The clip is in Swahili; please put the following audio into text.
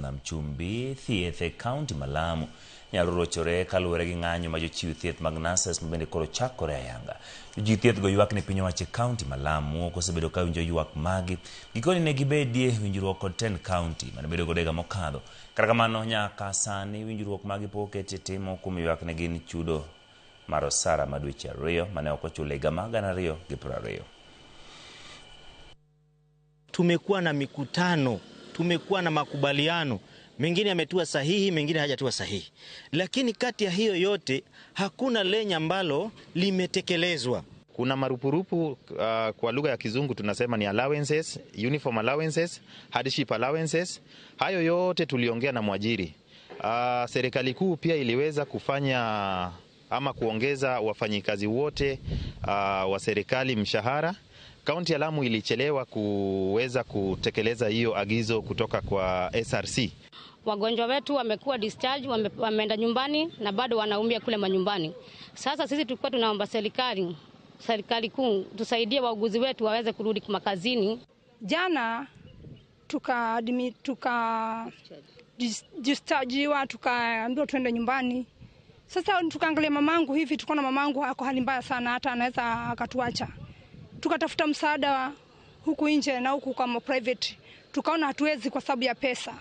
Nam Chumbi thieth e kaunti ma Lamu nyalo rochore kaluwore gi ng'anyo ma jochiw thieth mag nurses ma bende koro chakore ayanga. Jochiw thieth go ywak ni piny owacho e kaunti ma Lamu ok osebedo ka winjo ywak magi. Gikoni ne gibedie winjruok kod tend kaunti mane bedo godo higa mokadho. Kata kamano nyaka sani winjruok magi pok oket e timo kuom ywak ne gin chudo mar osara ma dweche 2 mane ok ochul e higa mar 2020. Tumekuwa na mikutano, tumekuwa na makubaliano, mengine yametua sahihi, mengine hajatua sahihi, lakini kati ya hiyo yote hakuna lenye ambalo limetekelezwa. Kuna marupurupu kwa lugha ya Kizungu tunasema ni allowances, uniform allowances, hardship allowances. Hayo yote tuliongea na mwajiri. Serikali kuu pia iliweza kufanya ama kuongeza wafanyikazi wote wa serikali mshahara. Kaunti ya Lamu ilichelewa kuweza kutekeleza hiyo agizo kutoka kwa SRC. Wagonjwa wetu wamekuwa discharge, wameenda nyumbani na bado wanaumia kule manyumbani. Sasa sisi tulikuwa tunaomba serikali kuu tusaidie wauguzi wetu waweze kurudi makazini. Jana tuka dischargiwa, tukaambiwa tuende nyumbani. Sasa tukaangalia mamangu hivi, tukaona mamangu ako hali mbaya sana, hata anaweza akatuacha. Tukatafuta msaada huku nje na huku kama private, tukaona hatuwezi kwa sababu ya pesa.